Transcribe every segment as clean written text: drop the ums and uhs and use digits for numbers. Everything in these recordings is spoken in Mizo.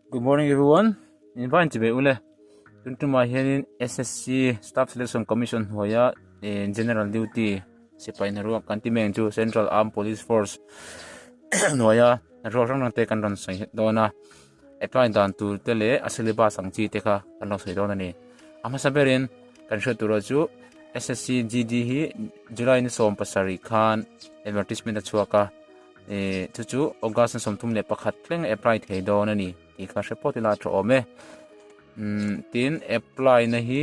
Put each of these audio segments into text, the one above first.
Good morning everyone. In vain chi be ule. Tun tumah hianin SSC Staff Selection Commission hnuaia eh, General Duty sipai hnaruak kan ti meng chu Central Armed Police Force hnuaia hnaruak hrang hrang te kan rawn sawi dawn a. Apply dan tur te leh a syllabus ang chi te kha kan lo sawi dawn a ni. A hmasa berin kan hriat tur chu SSC GD hi July ni 17 khan advertisement a chhuak a. Eh, chu chu August ni 31 thleng apply thei dawn a ni tih kha hre phawt ila a tha awm e. Um, tin apply na hi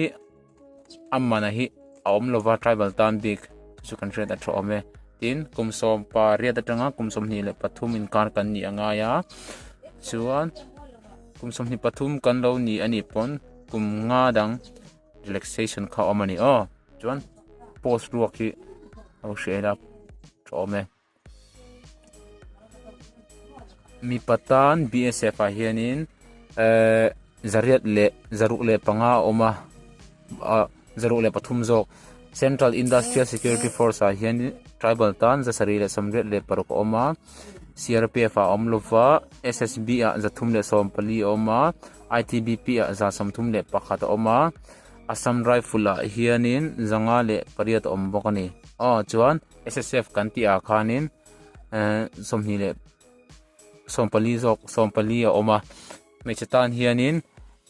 a mana hi a awm lova tribal tan bik chu kan hriat a tha awm e. Tin kum sawm pariat atanga kum 23 inkar kan ni angai a. Chuan kum 23 kan lo ni ani pawn kum nga dang relaxation kha awm ani aw. Chuan post ruak hi lo hria ila tha awm e. Mipa tan BSF ah hianin ehh zariat leh zaruk leh panga a awm a ah zaruk leh pathum zawk central industrial security force ah hianin tribal tan zasarih leh sawmriat leh paruk a awm a CRPF ah a awm lova SSB ah zathum leh sawmpali a awm a ITBP ah za 31 a awm a Assam rifle ah hianin zanga leh pariat a awm bawk a ni aw chuan. SSF kan tih ah khanin eh sawmhnih leh sawmpali zawk sawmpali a awm a hmeichhe tan hianin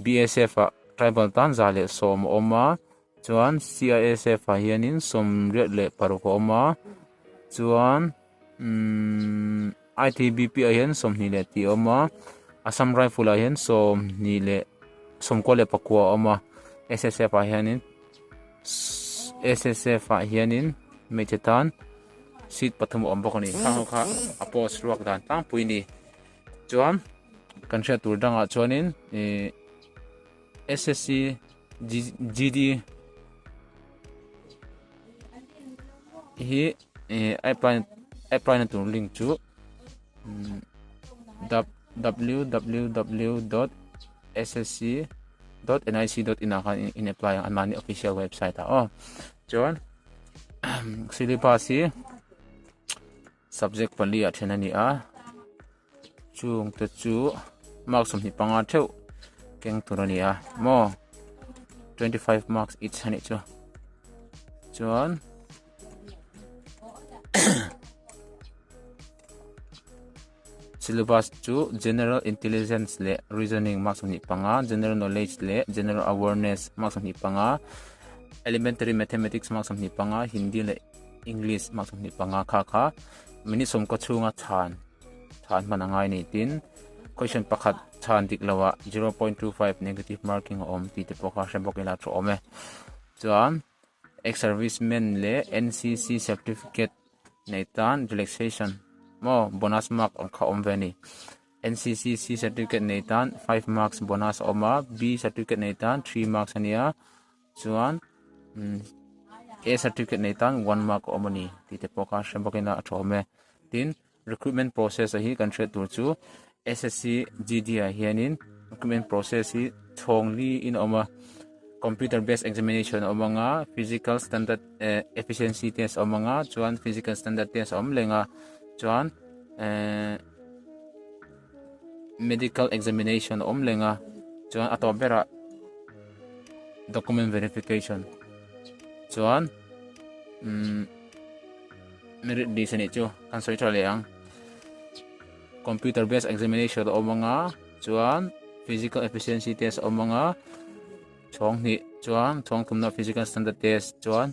BSF ah tribal tan za leh sawm a awm a chuan CISF ah hianin sawmriat leh paruk a awm a chuan umm ITBP ah hian sawmhnih leh tih a awm a Assam rifle ah hian sawmhnih leh sawmkua leh pakua a awm a SSF ah hianin. SSF ah hianin hmeichhe tan seat pathum a awm bawk a ni khang ho kha a post ruak dan tlangpui a ni chuan kan hriat tur dangah chuanin ihh SSC GD hi ihh a apply apply na tur link chu www dot ssc dot nic dot in ah khan in apply ang anmahni official website ah aw chuan syllabus hi subject pali ah then a ni a chung te chu mark 25 theuh keng tur a ni a maw 25 marks each a nih chu chuan Syllabus chu General Intelligence leh Reasoning mark 25, General Knowledge leh General Awareness mark 25, Elementary Mathematics mark 25, Hindi leh English mark 25 kha kha minute sawm kaw chhunga chhan chhan hman a ngai ni tin question pakhat chhan dik loah 0.25 negative marking a awm tih te pawh kha hre bawk ila thu awm e. Chuan Ex-servicemen leh NCC certificate nei tan relaxation maw bonus mark ang kha awm ve a ni. NCC C certificate nei tan 5 marks bonus a awm a, B certificate nei tan 3 marks a nia, chuan A certificate nei tan 1 mark a awm a ni tih te pawh kha hre bawkin a tha awm e. Tin, recruitment process a hi kan hriat tur chu SSC GD ah hianin recruitment process hi chhawng li in a awm a computer based examination a awm ang a physical standard eh efficiency test a awm ang a chuan physical standard test a awm leng a chuan eh medical examination a awm leng a chuan a tawp berah document verification chuan umm merit list a nih chu kan sawi tha leh ang computer based examination a awm ang a chuan physical efficiency test a awm ang a chhawng hnih chuan chhawng thumna physical standard test chuan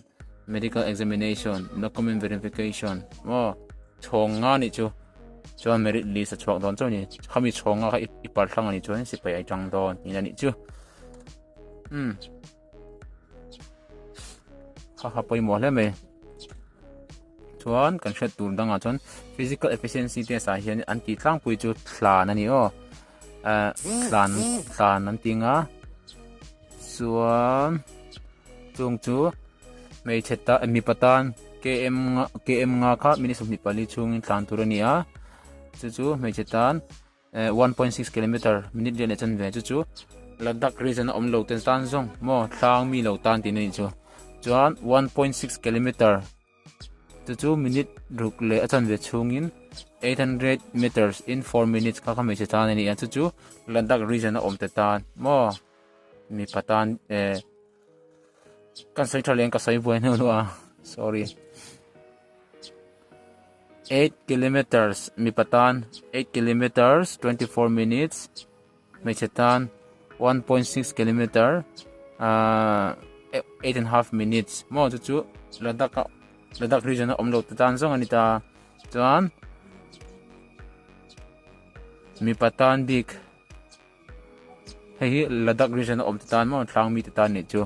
medical examination document verification maw chhawng nga nih chu chuan merit list a chhuak dawn chauh a ni khami chhawng nga kha i par thlang a nih chuan sipai a tang dawn tihna a nih chu umm. Kha kha pawimawh hle mai chuan kan hriat tur dangah chuan physical efficiency test ah hian an tih tlangpui chu thlan a ni aw eh thlan thlan an ti ang a chuan chung chu hmeichhe ta mipa tan km nga km nga kha minute 24 chhungin tlan tur a ni a chu chu hmeichhe tan. Eh, 1.6 kilometer minute riat leh chanve chu chu Ladakh region a awm lo ten tan zawng maw thlang mi lo tan tih na nih chu chuan 1.6 kilometer Chu chu minute ruk leh a chanve chhungin 800 meters in 4 minutes kha kha hmeichhe tan a ni a. Chu chu Ladakh region a awm te tan maw mipa tan eh kan sawi tha leh ka sawi buai hnu hnu a sorry. 8 kilometers mipa tan 8 kilometers 24 minutes hmeichhe tan 1.6 kilometer uh, 8 and half minutes maw chu chu Ladakh a Ladakh region a awm lo te tan zawng a ni ta chuan mipa tan bik hei hi Ladakh region a awm te tan maw tlang mi te tan nih chu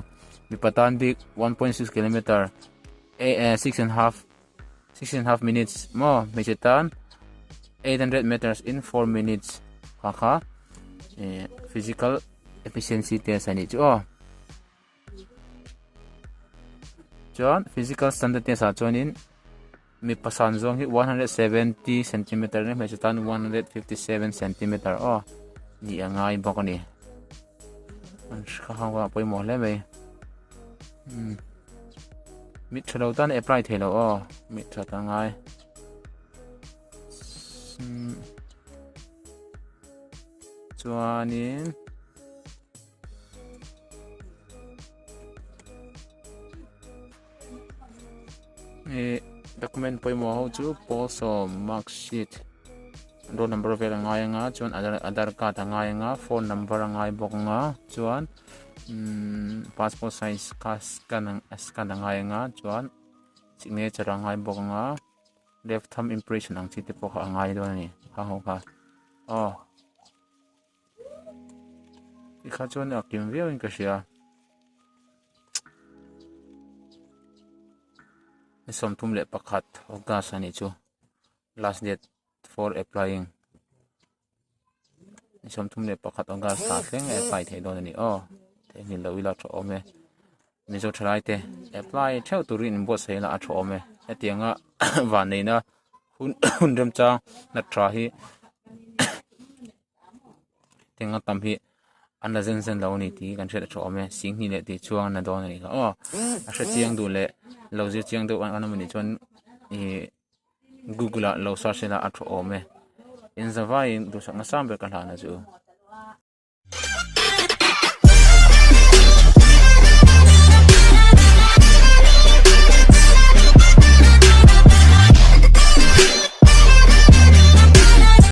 mipa tan bik 1.6 kilometer 6 and half 6.5 minutes maw hmeichhe tan 800 meters in 4 minutes kha kha eh physical efficiency test a nih chu aw chuan physical standard test ah chuanin mipa san zawng hi 170 centimeter ania hmeichhe tan 157 centimeter aw nih a ngai bawk a ni an hre kha kha pawimawh hle mai. Mit tha lo tan apply thei lo aw mit tha ta ngai chuanin e document pawimawh ho chu pawl sawm mark sheet roll number vel a ngai anga chuan aadhar card a ngai anga phone number a ngai bawk anga chuan umm passport size kha scan scan a ngai anga chuan signature a ngai bawk anga left thumb impression ang chi te pawh kha a ngai dawn a ni kha ho kha aw tikha chuan a kim viau in ka hria. Ni 31 August a nih chu last date for applying ni 31 August ah thleng apply theih dawn a ni aw theihnghilh loh ila tha awm e Mizo thalai te apply theuh turin in buatsaih ila a tha awm e hetianga vanneihna hun hun remchang na tha hi Tinga tam hi an la zen zen lo a ni tih kan hriat a tha awm e singhnih leh tih chuan a dawn a nih kha aw a hre chiang duh leh lo zir chiang deuh an awm a nih chuan ihh google ah lo search ila a tha awm e in zavaiin duhsak nasam ber ka hlan a chu.